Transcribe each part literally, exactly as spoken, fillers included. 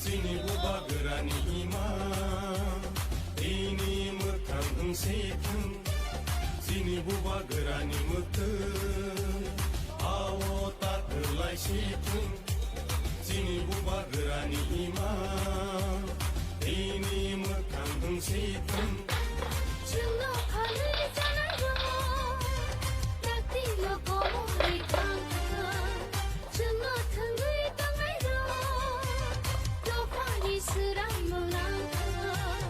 Chini bubagrani ima, tini mwkhang wng si thang. Chini bubagrani mwktwi, ao ta kwlai si thang. Chini bubagrani ima, tini mwkhang wng si thang. Chwngno phalwi chanairok, dakti no komorwi thang thang. Chwngno thangwi tongnairok, dophani swrang mwlang thang.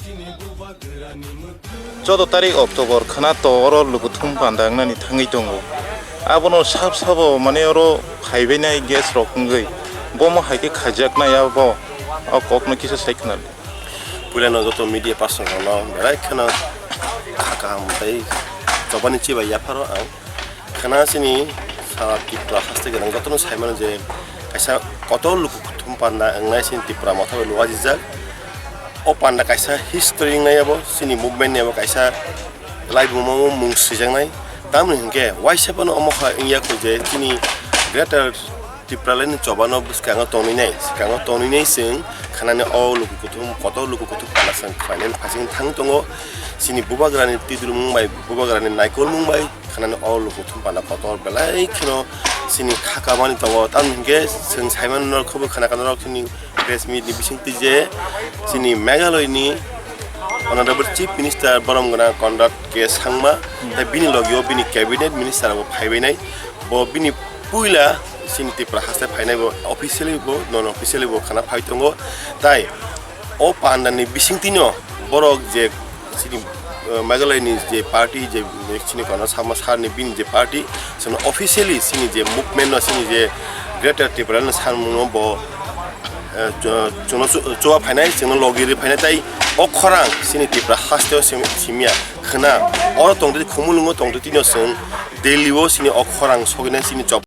Chini bubagrani mwktwi. Choudo tarik October khwna to oro lukuthum panda wngnani thangwi tongo. Abono sab sabo mane oro phaibainai guest rok wngwi bomo hai khe khaijaknai abo o kokno kisa sai khwnadi. Puilano joto media person rokno belai kheno kha kaham tei chobani chibai yapharo ang. Khwna chini sara Tripura haste gwnang jotono sai mano je kaisa kotor luku kuthum panda wngnai chini Tripura motha bai luajijak. O panda kaisa history wngnai abo chini movement ni abo kaisa laibuma o mung swijaknai. Tamoni hinkhe waisa phano omo hai wngya kho je chini greater Tipraland ni chobano bwskango tongwinai, swkango tongwinai chwng khwnani o luku kuthum, kotor luku kuthum panda chwng khlainani phaising thang tongo. Chini bubagrani twidulmung bai, bubagrani naikolmung bai khwnani o luku kuthum panda kotor belai kheno chini kha kamani tongo. Tamoni hinkhe chwng saimano norok khubo khna kha norok chini press meet ni bisingtwi je chini Meghalaya ni Honorable Chief Minister borom gwnang Conrad K Sangma tei bini logio bini cabinet minister bo phaibainai. Bo bini puila chini Tripura haste phainai bo officially bo non officially bo khana phai tongo. Tai o panda ni bisingtwi no borok je chini, eh, Meghalaya ni je party je chini kono Sangma sir ni bini je party chwngno officially chini je movement no chini je Greater Tipraland no sanmung no bo, eh, cho-, chwngno chu-, chuba phainai chwngno logi ri phainai tai o khorang chini Tripura haste o sim-, simya khwna oro tongtwi khumulwngo tongtwi tino chwng Delhi o chini o khorang sogwinai chini chop